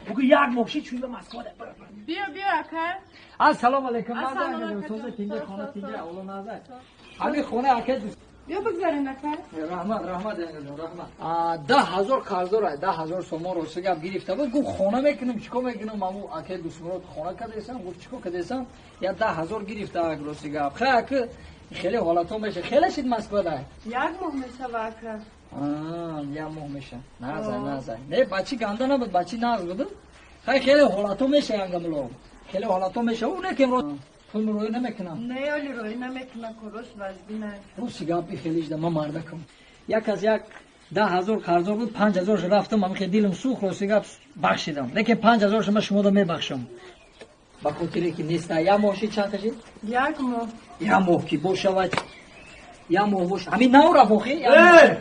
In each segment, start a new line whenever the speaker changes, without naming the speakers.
Бугу як моҳ шид чун ба Москва.
Биё, биё, ака.
Ассалому алайкум.
Ассалому алайкум.
Тоза тинҷа, хона тинҷа, авло назар. Ҳамин хона ака дӯст.
Биё бигзарен, ака.
Раҳмат, раҳмат, янгаҷон, раҳмат. 10,000 қарздор, 10,000 сомон рости гап гирифта буд. Гуфт хона мекунам, чико мекунам? Аму ака Дӯстмурод хона кардесам, гуфт чико кардесам? Я 10,000 гирифта рости гап. Хай ака, хеле ҳолатҳо меша. Хеле шид Москва да.
Як моҳ мешава, ака.
Як моҳ меша. Назай, назай. Не, бачи ганда набуд, бачи наз буд. Хай хеле ҳолатҳо меша, янгамуло. Хеле ҳолатҳо меша. Ӯ некем ро пул рӯй намекунам.
Не, оли рӯй намекунам, корош вазбина.
Рости гап хеле жда ман мардакам. Як аз як 10,000 қарздор буд, 5,000 рафтам, ман хеле дилам сӯхт, рости гап бахшидам. Лекин 5,000 шума шумода мебахшам. Ба хотире ки нест. Як моҳ шид чанд кашид?
Як моҳ.
Як моҳ ки бошавад. Як моҳ бош. Ҳамин нав рафт охи?
Э!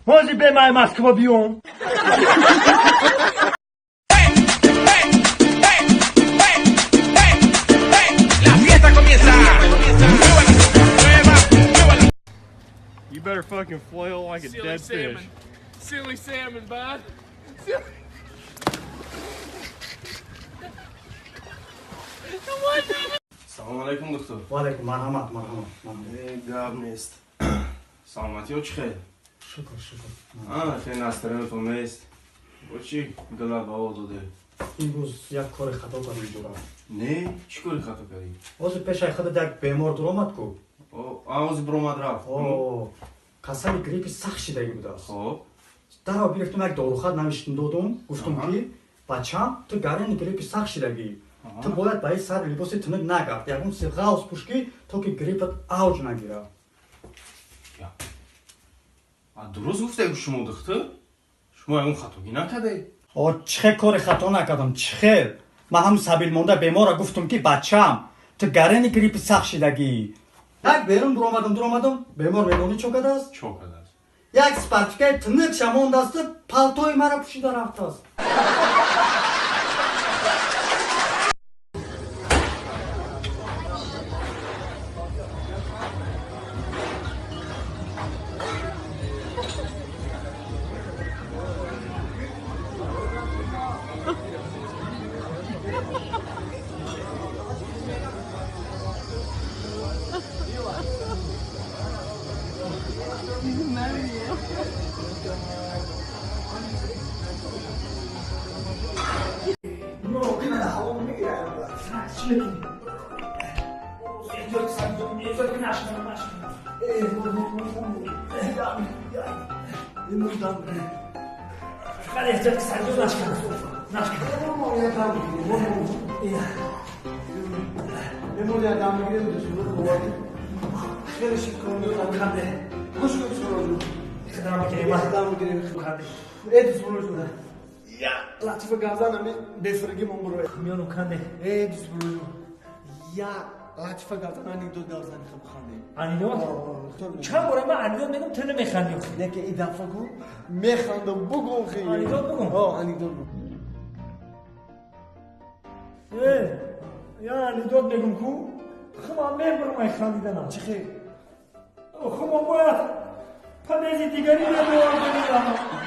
Ҳозир бе май Москва биём.
You better fucking flail like a
Silly
dead
salmon.
fish.
Silly salmon, bud. Silly.
Салом алейкум, доктор.
Ва алайкум, марҳамат, марҳамат, марҳамат.
Э, гап нест. Саломатиё чӣ хел?
Шукр, шукр.
А, хел настроение нест. Бо чӣ гила ба о доде?
Имрӯз як кори хато кардем, ҷура.
Не, чӣ кори хато кардӣ?
Ҳозир пешаи худат як бемор дуромад ку.
О, а ҳозир биромад рафт.
О, касали гриппи сахт шидагӣ будааст.
Хоб.
Дарав гирифтум, як дорухат навиштум додум, гуфтум ки бачам, ту гарени гриппи сахт шидагӣ. Ту бояд ба ин сар либоси тунук нагард, ягон чизи ғавз пӯш ки то ки гриппат авҷ нагирад.
А дуруст гуфтаед шумо, духтур? Шумо ягон хатогӣ накардед?
О, чӣ хел кори хато накардам, чӣ хел? Ман ҳам сабилмонда беморро гуфтум ки бачам, ту гарени гриппи сахт шидагӣ. Як берун дуромадам, дуромадам, бемор медонӣ чо кардааст?
Чо кардааст?
Як спартикаи тунукша мондасту палтои маро пӯшида рафтааст.
Фақат эҳтиёт ки сарҷо нашканад. Нашканад.
Латифа газан ами бефирги мон буро.
Миёну канде.
Э, дӯст я латифа газан анекдот газан хаб ханде.
Анекдот? Чанд бора ман анекдот мегум, ту намеханди.
Яке и дафа гу механдам, бугум хи.
Анекдот бугум?
О, анекдот бугум.
Э, я анекдот мегум ку? Хума мебурам ай хандиданам.
Чӣ хел?
Хума бояд панези дигари мебурам.